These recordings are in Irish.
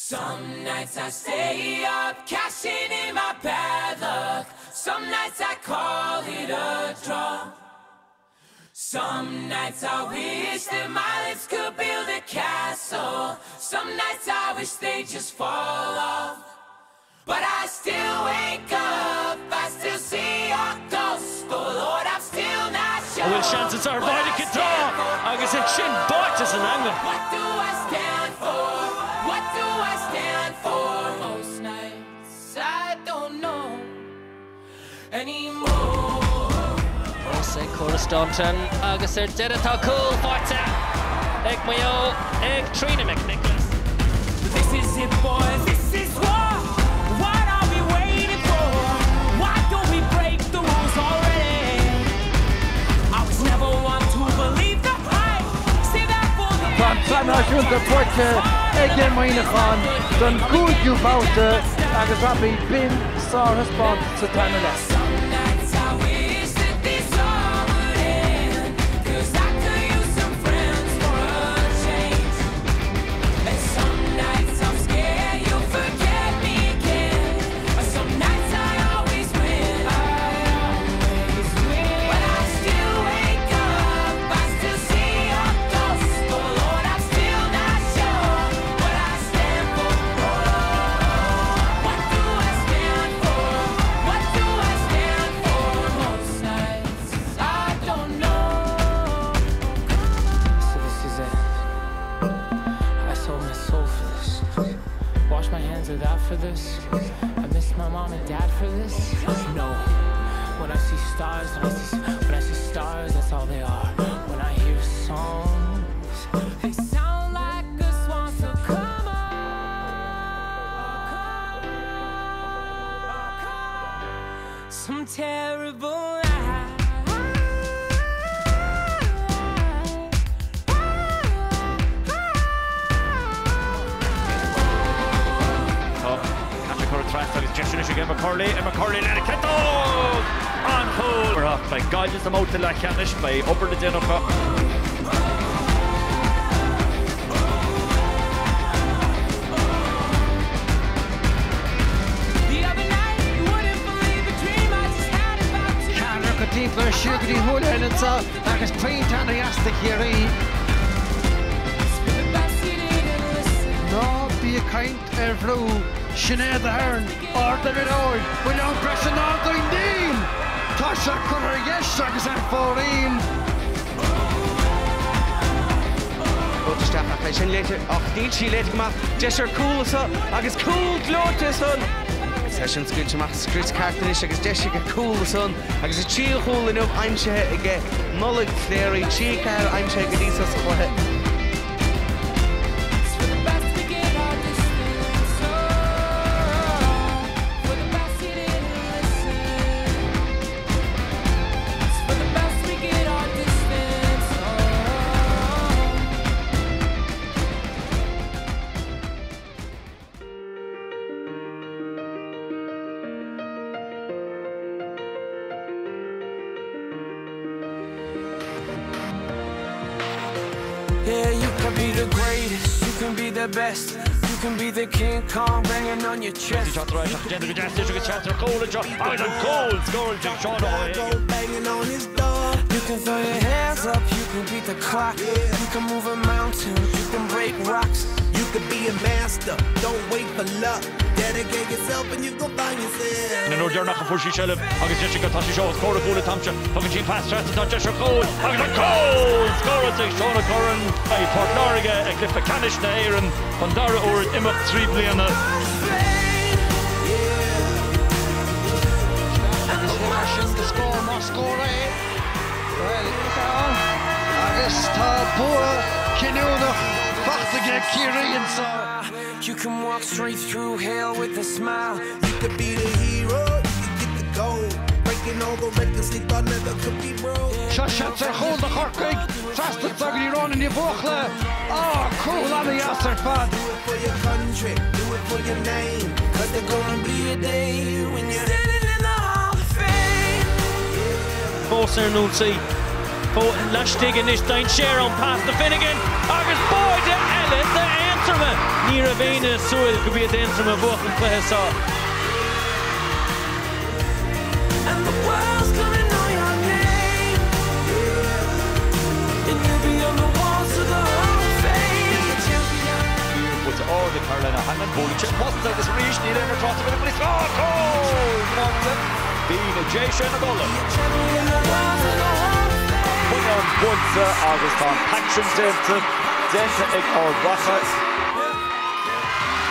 Some nights I stay up, cashing in my bad luck. Some nights I call it a draw. Some nights I wish that my lips could build a castle. Some nights I wish they just fall off. But I still wake up, I still see your ghost. Oh Lord, I'm still not sure. An bhfuil seans anseo ar bháide Cinntrá agus ansin báite san eangach. What do I stand for? What do I stand for? Most nights I don't know anymore. Fós ag Cora Staunton agus ar deireadh tá cúl faighte ag Maigh Eo ag Tríona McNicholas. This is it boys, this is war What are we waiting for? Why don't we break the rules already? I was never one to believe the hype Save that for the Tá an Tsraith Náisiúnta buaite ag Muineachán don gcúigiú babhta agus Robbie b'in sárthaispeántas sa tarna leath. Some nights I wish that this all would end 'Cause I could use some friends for a change And some nights I'm scared you'll forget me again Some nights I always win I always win But I still wake up I still see your ghost Oh Lord, I'm still not sure What I stand for What do I stand for? What do I stand for? Most nights I don't know So this is it. I sold my soul for this. Wash my hands of that for this. I miss my mom and dad for this. No. When I see stars, when I see, when I see stars, that's all they are. When I hear songs, they sound like a swan. So come on. Some terrible night. Tá Patrick curtha trasna agus deis anois ag Emma Curley, Emma Curley lena ciotóg! An-chúl! Beidh Gaillimh sa mbabhta leathcheannais, beidh obair le déanamh acu. Ceathrú go timpeall siar go dtí Houlihan anseo agus pointe ana-dheas do Chiarraí. Ná bí ag caint ar bhrú, Sinéad Aherne, Ardleibhéal óir, bhfuil am breise i ndán di? Níl! Tá sé curtha ar dheis agus ar fóraoil. Buailte isteach ach é sin léite ach níl sí léite go maith. Deis ar cúl anseo agus cúl gleoite ansan. Is é sin scaoilte amach scrios ceart anois agus deis aige cúl ansan agus a tríú chúl inniu aimsithe aige Nollaig Cleary, 3-4 aimsithe go dtí seo sa chluiche. Yeah, you can be the greatest, you can be the best, you can be the King Kong banging on your chest. Déanta go deas anois agus seans ar chúl anseo agus an cúl scóráilte ag Seán Ó hUiginn. You can throw your hands up, you can beat the clock, you can move a mountain, you can break rocks. You could be a master, don't wait for luck. Dedicate yourself and you gon' find yourself. An uair dheireanach a fuair sí seilbh agus deis aige tá sí seo os comhair a cúil an t-am seo. Tugann sí pas trasna tá deis ar chúl agus an cúl scóráilte ag Shauna Curran. Beidh Port Láirge i gcluiche ceannais na hÉireann don dara huair in imeacht 3 bliana. Agus le mar sin de scór más scór é, bhuel, agus tá bua cinniúnach faighte ag Ciarraí anseo. You can walk straight through hell with a smile. You could be the hero, you could get the gold. Breaking all the records they thought never could be broke. Seo seans ar chúl do Chorcaigh, trasna anseo go dtí Róna Ní Bhuachalla. Á, cúl an-dheas ar fad. Do it for your country, do it for your name. Cause there's gonna be a day when you're standing in the Hall of Fame. Fós ar an ionsaí. Laistigh anois dainséar ann pas do Finnegan agus báide eile d'Aontroim. Aontroma! Ní raibh éinne ag súil go b'iad Aontroim a bhuafadh an cluiche seo. And the world's gonna know your name. And you'll be on the walls of the Hall of Fame. Buailte ard ag Caroline O'Hanlon, buaileann sí an posta agus arís níl aon tráth a bhfuil á cúl! Buailte bhí na Déise ina gcodladh. Buinneán buailte agus tá an pac sin déanta, déanta ag Ard Mhacha.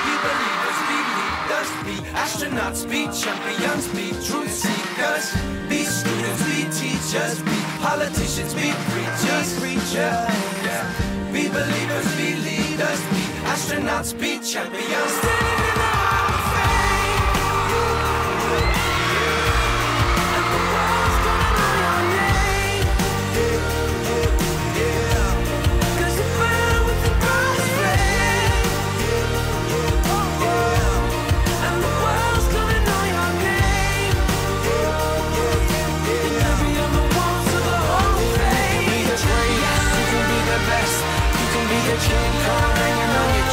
Be believers, be leaders, be astronauts, be champions, be truth seekers, be students, be teachers, be politicians, be preachers, preachers. Yeah. Be believers, be leaders, be astronauts, be champions. Standing in the Hall of Fame. And the world's gonna know your name. 'Cause you burn with the brightest flame. And the world's gonna know your name. And you'll be on the walls of the Hall of Fame. Be the greatest, you can be the best. You can be the King Kong hanging on your